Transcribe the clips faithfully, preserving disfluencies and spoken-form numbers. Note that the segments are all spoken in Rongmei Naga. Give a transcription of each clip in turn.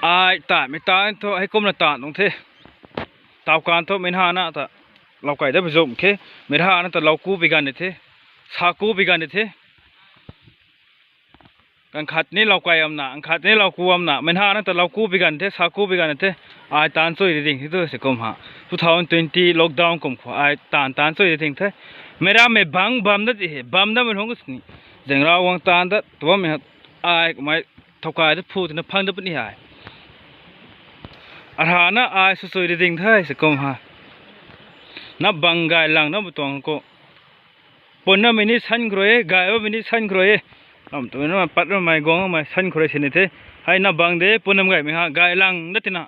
Ai taanmei taanv thu heikumna taanv tuang the. Tau kan thu mei hana ta lou kai da pui zumh khe, mei hana ta lou ku pi ganv ni the, sa ku pi ganv ni the. Kan khat ni lou kai amna, kan khat ni lou ku amna, mei hana ta lou ku pi ganv the, sa ku pi ganv the. Ai taanv chui ri ding the tu se kum ha. Two thousand twenty lockdown kum khou ai taanv taanv chui ri ding the. Mei rammei bang bam dat ti he, bam datmei hung sini. Zeng rau guang taanv dat tu bammei ha, ai kumhmei thowkai dat phu tina phang dat puni hei. Arhana ai sw chui ri ding the se kum ha. Nap bang gay lang na bu tuang khou. Pun namei ni san khou rui e, gay bammei ni san khou rui e. Lam tu na pat namei guang namei san khou rui sini the. Hei nap bang de, pun nam gaymei ha, gay lang na tina.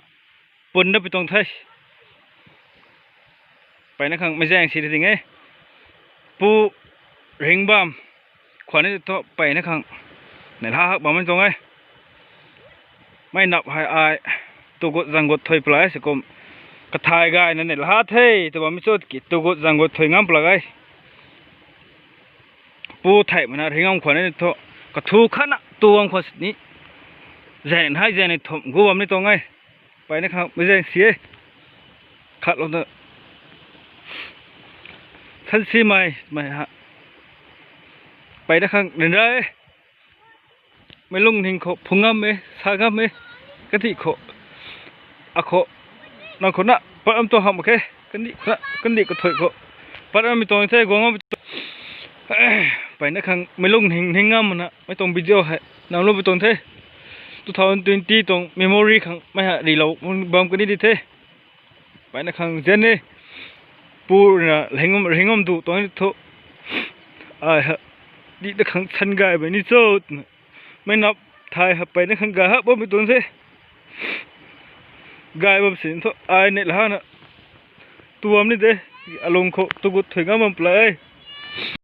Pun na pi tuang the. Peyna khang mei zaeng si ri ding e. Pu Ringbam khwan ni thu peyna khang neih lha hak bammei tuang e. Mei nap hei ai tu gut zang gut thuy pla e se kum. Kathai gayna neih lha the, tu bammei chut ki tu gut zang gut thuy ngam pla e. Pu theihmei na ringam khwan ni thu, kathu khatna tu bam khwan sini. Zaeng hei zaeng ni thumh gu bam ni tuang e. Peyna khang mei zaeng si e. Khatlou na. Than simei, mei ha. Peyna khang rin ra e. Mei lungning khou phung ngam e, sa ngam e. Kandih khou. Akhou. Nang khou na, pat am tu ham khe. Kandih khou na, kandih kathuic khou. Pat am mi tuang the, guang am mi tuang. Peyna khang mei lungning ning ngam na, mei tuang video hei. Nang lou mi tuang the. Two thousand twenty tuang memory khang mei ha rilou bam kani di the. Peyna khang zen e. Pu na ringam, ringam du tuang ni thu. Ai ha. Di da khang san gaymei ni cho. Mei nap thai ha peyna khang gay hak bammei tuang the. Gay bam sin thu ai neih lha na. Tu bam ni de. Alung khou tu gut thuy ngam bam pla e.